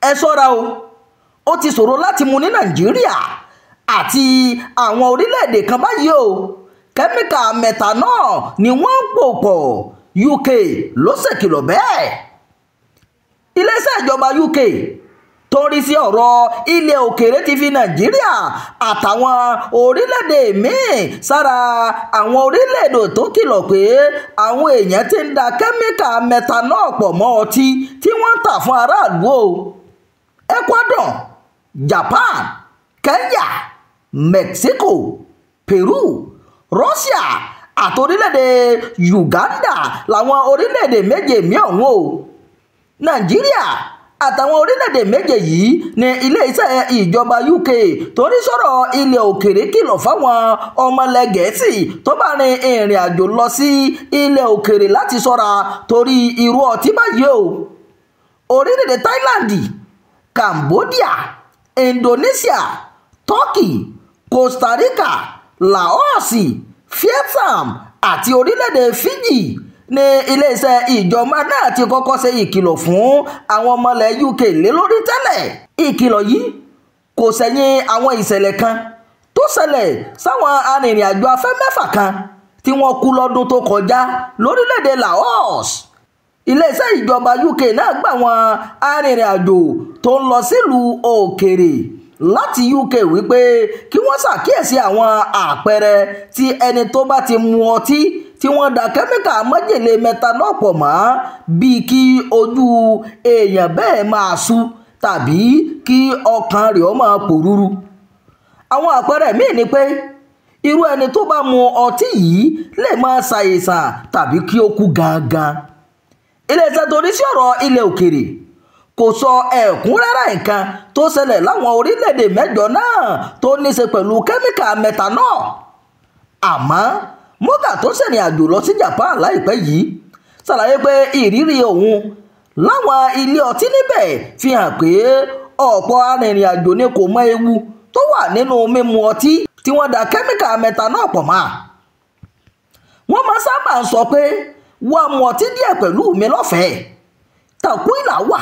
Ẹ ṣọ́ra o, ó ti ṣòro láti mu ní Nàìjíríà àti àwọn orílẹ̀-èdè kan báyìí o. Kẹ́míkà methanol ni wọ́n ń pò pọ̀, UK ló ṣèkìlọ̀ bẹ́ẹ̀. Iléeṣẹ́ ìjọba UK tó ń rí sí ọ̀rọ̀ ilẹ̀ òkèèrè ti fi Nàìjíríà àtàwọn orílẹ̀-èdè míì sára àwọn orílẹ̀-èdè tó kìlọ̀ pé àwọn èèyàn ti ń da kẹ́míkà methanol pọ̀ mọ́ ọtí tí wọ́n ń tà fún aráàlú o. Ecuador, Japan, Kenya, Mexico, Peru, Russia àti orílẹ̀-èdè Uganda làwọn orílẹ̀-èdè méje míì ọ̀hún o. Nàìjíríà àtàwọn orílẹ̀-èdè méje yìí ní iléeṣẹ́ ìjọba UK torí sọ̀rọ̀ ilẹ̀ òkèèrè kìlọ̀ fáwọn ọmọlẹ̀ Gẹ̀ẹ́sì tó bá rin ìrìn àjò lọ sí ilẹ̀ òkèèrè láti ṣọ́ra torí irú ọtí báyìí o. Orílẹ̀-èdè Thailand, Cambodia, Indonesia, Turkey, Costa Rica, Laos, Vietnam àti orílẹ̀-èdè Fiji ní iléeṣẹ́ ìjọba náà ti kọ́kọ́ ṣe ìkìlọ̀ fún àwọn ọmọlẹ̀ UK lé lórí tẹ́lẹ̀. Ìkìlọ̀ yìí kò sẹ́yìn àwọn ìṣẹ̀lẹ̀ kan tó ṣẹlẹ̀ sáwọn arìnrìn-àjò afẹ́ mẹ́fà kan tí wọ́n kú lọ́dún tó kọjá lórílẹ̀-èdè Laos. Iléeṣẹ́ ìjọba UK náà gbà wọ́n arìnrìn-àjò tó ń lọ sílùú òkèèrè láti UK wípé kí wọ́n ṣàkíyèsí àwọn àpẹẹrẹ tí ẹni tó bá ti mu ọtí tí wọ́n da kẹ́míkà májèlé methanol pọ̀ mọ́, bíi kí ojú èèyàn bẹ́ẹ̀ máa sú tàbí kí ọkàn rẹ̀ ó máa pòrúurú. Àwọn àpẹẹrẹ míì ni pé irú ẹni tó bá mu ọtí yìí lè máa ṣàìsàn tàbí kí ó kú gangan. Iléeṣẹ́ tó rí sí ọ̀rọ̀ ilẹ̀ òkèèrè kò sọ ẹ̀kúnrẹ́rẹ́ nǹkan tó ṣẹlẹ̀ láwọn orílẹ̀-èdè mẹ́jọ náà tó ní ṣe pẹ̀lú kẹ́míkà methanol. Àmọ́ Morgan tó ṣèrìn àjò lọ sí Japan láìpẹ́ yìí ṣàlàyé pé ìrírí òun láwọn ilé ọtí níbẹ̀ fi hàn pé ọ̀pọ̀ arìnrìn-àjò ni kò mọ ewu tó wà nínú mímu ọtí tí wọ́n da kẹ́míkà methanol pọ̀ mọ́. Wọ́n máa sábà ń sọ pé wọ́n mu ọtí díẹ̀ pẹ̀lú mi lọ́fẹ̀ẹ́, tequila wà,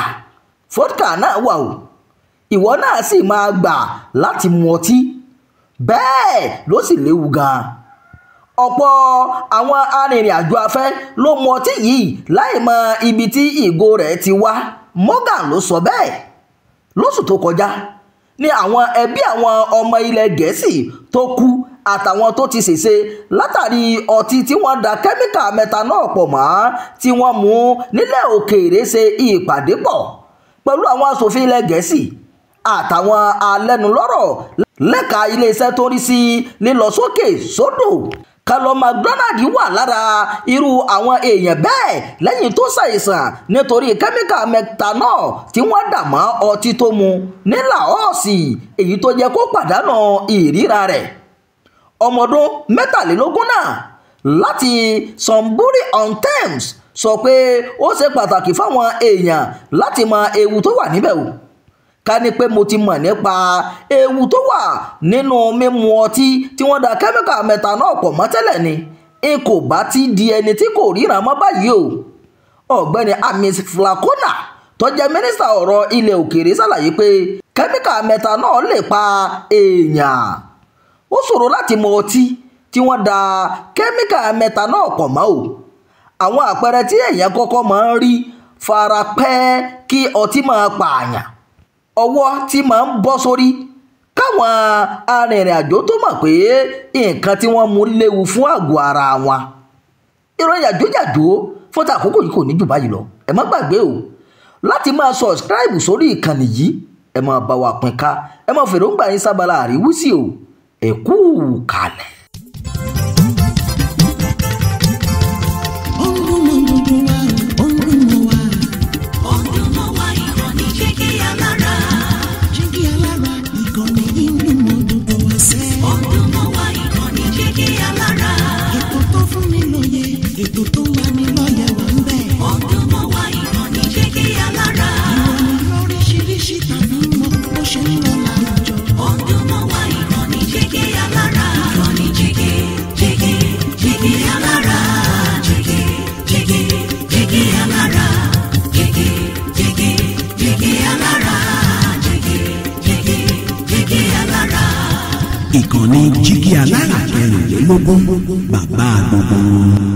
vodka náà wà o, ìwọ náà sì máa gbà láti mu ọtí, bẹ́ẹ̀ ló sì léwu gan-an. Ọ̀pọ̀ àwọn arìnrìn-àjò afẹ́ ló mu ọtí yìí láì mọ ibi tí ìgò rẹ̀ ti wá, Morgan ló sọ bẹ́ẹ̀. Lóṣù tó kọjá ní àwọn ẹbí àwọn ọmọ ilẹ̀ Gẹ̀ẹ́sì tó kú àtàwọn tó ti ṣèṣe látàrí ọtí tí wọ́n da kẹ́míkà methanol pọ̀ mọ́ tí wọ́n mú nílẹ̀ òkèèrè ṣe ìpàdé pọ̀ pẹ̀lú àwọn aṣòfin ilẹ̀ Gẹ̀ẹ́sì àtàwọn alẹ́nulọ́rọ̀ lẹ́ka iléeṣẹ́ tó ń rí sí lílọ sókè sódò. Callum McDonald wà lára irú àwọn èèyàn bẹ́ẹ̀ lẹ́yìn tó ṣàìsàn nítorí kẹ́míkà methanol tí wọ́n dà mọ́ ọtí tó mu ní Laos, èyí tó jẹ́ kó pàdánù ìríra rẹ̀. Ọmọdún 23 náà láti Sunbury on Thames sọ pé ó ṣe pàtàkì fáwọn èèyàn láti mọ ewu tó wà níbẹ̀ o. Ká ní pé mo ti mọ̀ nípa ewu tó wà nínú mímu ọtí tí wọ́n da kẹ́míkà methanol pọ̀ mọ́ tẹ́lẹ̀ ni, n kò bá ti di ẹni tí kò ríran mọ́ báyìí o. Ọ̀gbẹ́ni Amis Flakona tó jẹ́ mínísítà ọ̀rọ̀ ilẹ̀ òkèèrè ṣàlàyé pé kẹ́míkà methanol lè pa èèyàn. Ó ṣòro láti mọ ọtí tí wọ́n da kẹ́míkà methanol pọ̀ mọ́ o. Àwọn àpẹẹrẹ tí èèyàn kọ́kọ́ máa ń rí fara pẹ́ kí ọtí máa pààyàn, ọwọ́ tí máa ń bọ́ sórí, káwọn arìnrìn-àjò tó mọ̀ pé nǹkan tí wọ́n mú léwu fún àgọ́ ara wọn. Ìròyìn àjójàjó fún ti àkókò yìí kò ní jù báyìí lọ. Ẹ má gbàgbé o láti máa subscribe sórí ìkànnì yìí, ẹ máa bá wa pín ká, ẹ máa fèròǹgbà yín sábàlá àríwísí o. Ẹ kú kalẹ̀. Ètò tó ń lani lọ́yẹ̀ wà ń bẹ̀. Ó dùn mọ́ wa, ìkànnì Jígí Alára. Ìròyìn lóríṣiríṣi tàbí mọ bó ṣe ń lọ láwùjọ. Ó dùn mọ́ wa, ìkànnì Jígí Alára. Ìkànnì Jígí, Jígí, Jígí Alára. Jígí, Jígí, Jígí Alára. Jígí, Jígí, Jígí Alára. Ìkànnì Jígí Alára kẹrìnlélógún, bàbá gbogbo wọn.